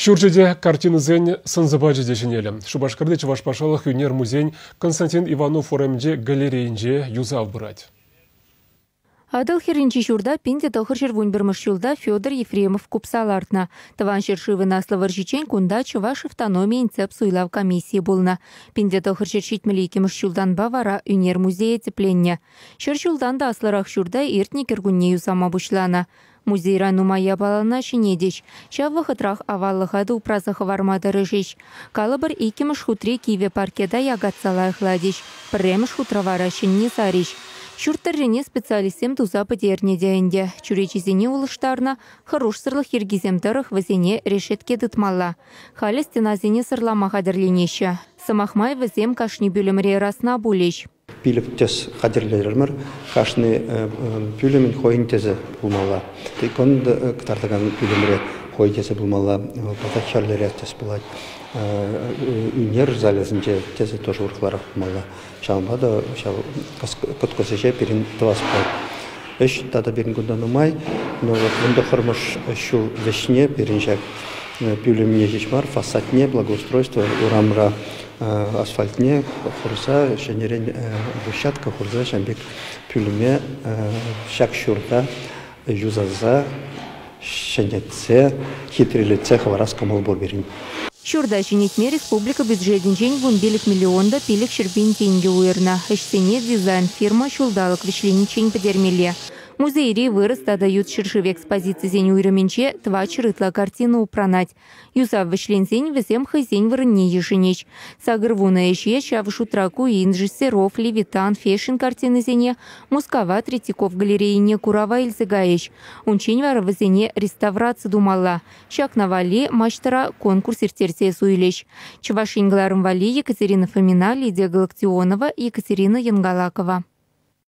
Ҫурчӗ те, картинӑсен сӑн-сӑпачӗ те ҫӗнелӗ. Шупашкарти Чӑваш патшалӑх ӳнер музейӗн Константин Иванов урамӗнчи галерейинче юсав пырать. Атӑл хӗрринчи ҫурта 1911 ҫулта Федор Ефремов купса лартнӑ. Тӑван ҫӗршывӑн Аслӑ вӑрҫиччен кунта Чӑваш автономийӗн тӗп суйлав комиссийӗ пулнӑ. 1972 ҫултанпа вара ӳнер музейӗ тӗпленнӗ. 100 ҫултан та аслӑрах ҫурта иртнӗ кӗркунне юсама пуҫланӑ. Музейра нумай япалана ҫӗнетӗҫ. Ҫав вӑхӑтрах аваллӑха та упраса хӑварма тӑрӑшӗҫ. Калӑпӑр, иккӗмӗш хутри кивӗ паркета якатса лайӑхлатӗҫ, пӗрремӗш хутра вара ҫӗнни сарӗҫ. Ҫурт тӑррине специалистсем туса пӗтернӗ те ӗнтӗ. Чӳречисене улӑштарнӑ, хӑрушсӑрлӑх йӗркисем тӑрӑх вӗсене решетке тытмалла. Халӗ стенасене сӑрлама хатӗрленеҫҫӗ. Сӑмах май, вӗсем кашни пӳлӗмре расна пулӗҫ. Пилӗк тӗс хатӗрлерӗмӗр. Кашни пӳлӗмӗн хӑйӗн тӗсӗ пулмалла. Икон кӑтартакан пӳлӗмре хӑй тӗсӗ пулмалла, тата хӗрлӗрех тӗс пулать. Ӳнер залӗсенче тӗсӗ тоже урӑхларах пулмалла. Ҫавӑнпа та ҫав кӑткӑс ӗҫе пирӗн тӑвас пулать. Ӗҫ тата пирӗн кунта нумай, но вот 19-мӗш ҫул вӗҫне пирӗн ҫак пӳлӗмне ҫеҫ мар, фасадне, благоустройство урамра асфальтне хурса ҫӗнӗрен брусчатка хурса ҫавӑн пек пӳлӗме ҫак ҫурта юсаса ҫӗнетсе хитрелетсе хӑварас кӑмӑл пур пирӗн. Ҫурта ҫӗнетме республика бюджетӗнчен 15 миллион та 500 пин тенкӗ уйӑрнӑ. Ӗҫсене дизайн фирма ҫулталӑк вӗҫлениччен пӗтермелле. Музейри вырӑс тата ют ҫӗршыв экспозицисен уйрӑмӗнче 400 ытла картина упранать. Юсав вӗҫленсен вӗсем хӑйсен вырӑнне йышӑнӗҫ. 80 ӗҫе, ҫав шутра Куинджи, Серов, Левитан, Фешин картинисене Мускава Третьяков галерейине курава илсе кайӗҫ. Унччен вара вӗсене реставраци тумалла. Ҫакна валли маҫтӑра конкурс ирттерсе суйлӗҫ. Чӑваш Ен кӑларӑм валли Екатерина Фомина, Лидия Галактионова, Екатерина Янгалакова.